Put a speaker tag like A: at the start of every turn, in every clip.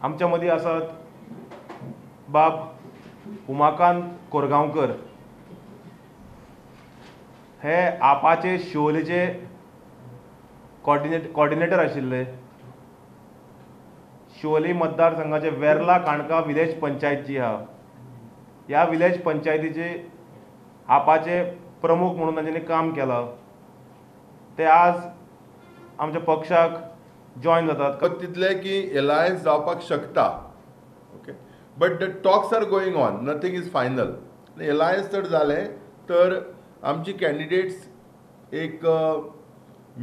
A: आमच्या मदीं आसात बाब उमाकांत कोरगांवकर, हे आपाचे शिवोलेचे कॉर्डिनेटर आशिल्ले. शिवोली मतदारसंघाचे वेर्ला काणका विलेज पंचायत जी आहा, ह्या विलेज पंचायतीचे आपाचे प्रमुख म्हणून तांच्यांनी काम केलां. ते आज आमच्या पक्षाक जॉयन जातात.
B: तितले की एलायन्स जावपाक शकता, okay, but the talks are going on, nothing is final. Alliance जर जालें तर आमची कॅन्डिडेट्स एक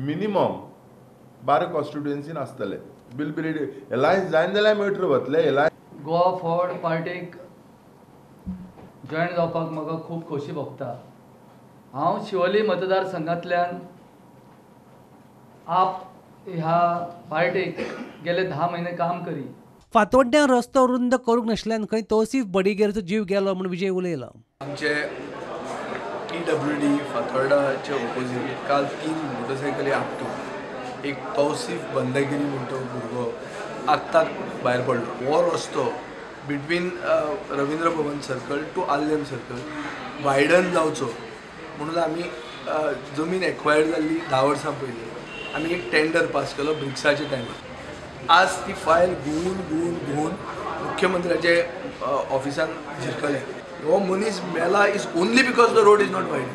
B: मिनिमम 12 कॉन्स्टिट्युएन्सीन आसतले. Bill be ready. एलायन्स जायना जाल्यार आमी 18 वतले. एलायन्स
C: गोवा फॉरवर्ड पार्टीक जॉयन जावपाक म्हाका खूब खोशी भोगता. हांव शिवोली मतदारसंघांतल्यान आप ह्या पार्टीक गेले 10 म्हयने काम करी.
D: फातोड्ड्यां रस्तो रुंद करूंक नाशिल्ल्यान खंय तौसीफ बडिगेरचो जीव गेलो म्हूण विजय उलयलो.
E: आमचे PWD फातोर्डाचे ओपोजीट काल 3 मोटरसायकली आपटून एक तौसीफ बंदगिरी म्हणटो भुरगो आत्ताक भायर पडलो. हो रस्तो between Ravindra Bhavan circle to Arlem circle widen जावचो म्हणून आमी जमीन एक्वायर्ड जाल्ली 10 वर्सां पयलीं. आमी एक टेंडर पास केलो ब्रिक्साच्या टायमार. आज ती फायल घुंवून घुंवून घुंवून मुख्यमंत्र्याचे ऑफिसान झिरकले. हो मनीस मेला is only because the road is not wide.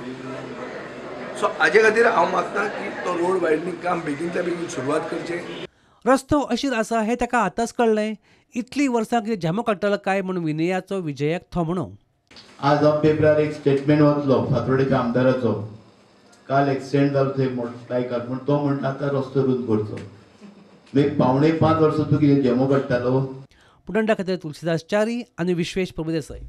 E: So हाजे खातीर हांव मागता की तो रोड वायडनींग काम बेगीनच्या बेगीन सुरवात करचें.
D: रस्तो अशीर आसा हें ताका आतांच कळ्ळें. इतलीं वर्सां कितें झेमो काडटलो काय म्हूण विनयाचो विजयाक थोमणो.
F: आज हांव पेपरार एक स्टेटमेंट वतलो फातोर्डेच्या आमदाराचो. काल एक्सिडेंट जालो थंय बायकार, पूण तो म्हणटा आतां रस्तो रुंद करचो. मागीर 4.75 वर्सां तूं कितें झेमो काडटालो?
D: पुडंडा खातीर तुलसीदास च्यारी आनी विश्वेश प्रभुदेसाय.